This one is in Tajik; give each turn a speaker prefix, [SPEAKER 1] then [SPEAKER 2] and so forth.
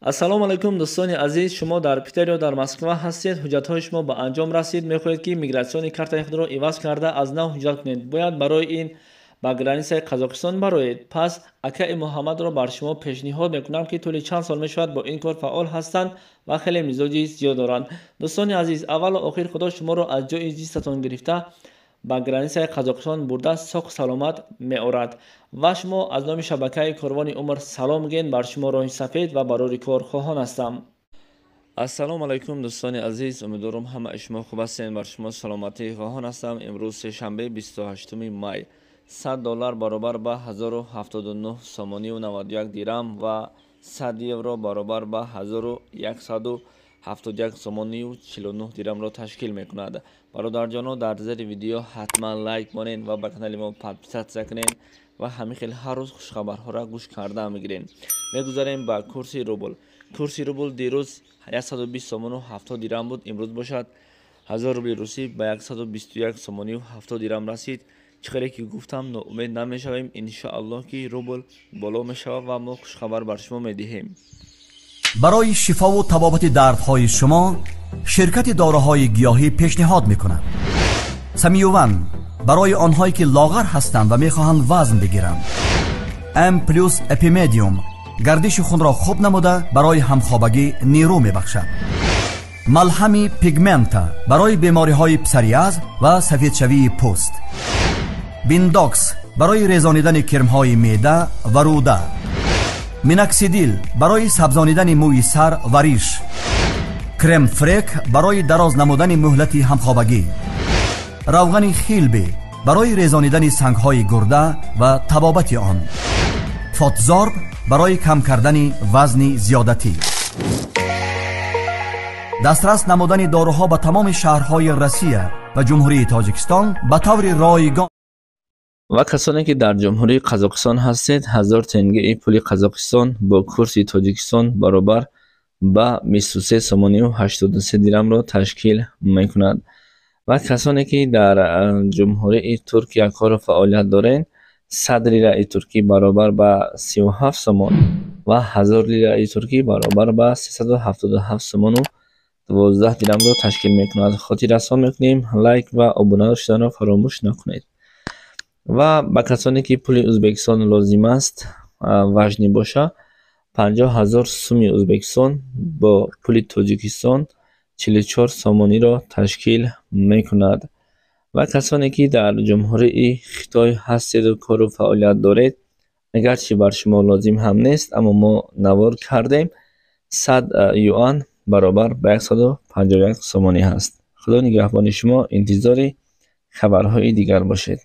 [SPEAKER 1] Ассалому алайкум, дӯстони азиз. Шумо дар Питер ё дар Москва ҳастед, ҳуҷҷатҳои шумо ба анҷом расид, мехоҳед, ки миграционный картаи худро иваз карда, аз нав ҳуҷҷат кунед. Бояд барои ин ба границаи Қазоқистон бароед. Пас акаи Муҳаммадро бар шумо пешниҳод мекунам, ки тӯли чанд сол мешавад, бо ин кор фаъол ҳастанд ва хеле мизоҷи зиёд доранд. Дӯстони азиз, аввалу охир Худо шуморо аз ҷои зистатон гирифта, ба границаи Қазоқистон бурда, соқ саломат меорад ва шумо аз номи шабакаи Корвони Умр салом ген. Бар шумо роҳи сафед ва барори кор хоҳон ҳастам. Ассалому алайкум, дӯстони азиз. Умедворам, ҳамаи шумо хуб ҳастед. Бар шумо саломатӣ хоҳон ҳастам. Имрӯз сешанбе, 28 май. 100 доллар баробар ба 1079 сомонию 91 дирам ва 100 евро баробар ба 1171 сомонию 49 дирамро ташкил мекунад. Бародарҷоно, дар зери видео ҳатман лайк монед ва ба канали мо подписаться кунед ва ҳамин хел ҳар рӯз хушхабарҳоро гӯш карда мегирем. Мегузарем ба курси рубл. Курси рубл дирӯз 120 сомону 70 дирам буд, имрӯз бошад 1000 рубли русӣ ба 121 сомонию 70 дирам расид. Чӣ хеле ки гуфтам, ноумед намешавем, иншоаллоҳ, ки рубл боло мешавад ва мо хушхабар бар шумо медиҳем.
[SPEAKER 2] Барои шифову табобати дардҳои шумо ширкати доруҳои гиёҳӣ пешниҳод мекунад: Самиюван барои онҳое, ки лоғар ҳастанд ва мехоҳанд вазн бигиранд, М плюс Эпимедиум гардиши хунро хуб намуда, барои ҳамхобагӣ нерӯ мебахшад, малҳами Пигмента барои бемориҳои псориаз ва сафедшавии пӯст, Биндокс барои резонидани кирмҳои меъда ва рӯда, Миноксидил барои сабзонидани мӯи сар ва риш, Крем Фрек барои дароз намудани муҳлати ҳамхобагӣ, равғани Хилби барои резонидани сангҳои гурда ва табобати он, Фотзорб барои кам кардани вазни зиёдатӣ. Дастрас намудани доруҳо ба тамоми шаҳрҳои Россия ва Ҷумҳурии Тоҷикистон ба таври ройгон.
[SPEAKER 1] Ва касоне, ки дар Ҷумҳурии Қазоқистон ҳастед, 1000 тенгеи пули Қазоқистон бо курси Тоҷикистон баробар ба 23 сомонию 83 дирамро ташкил мекунад. Ва касоне, ки дар Ҷумҳурии Туркия кору фаъолият доред, 100 лираи туркӣ баробар ба 37 сомон ва 1000 лираи туркӣ баробар ба 377 сомону 12 дирамро ташкил мекунад. Хотиррасон мекунем, лайк ва обуна шуданро фаромӯш накунед. Ва ба касоне, ки пули Ӯзбекистон лозим аст, важный боша, 50 000 суми Ӯзбекистон бо пули Тоҷикистон 44 сомониро ташкил мекунад. Ва касоне, ки дар Ҷумҳурии Хитой ҳастеду кору фаъолият доред, агарчи бар шумо лозим ҳам нест, аммо мо навор кардем, 100 юан баробар ба 151 сомонӣ ҳаст. Худо нигаҳбони шумо, интизори хабарҳои дигар бошед.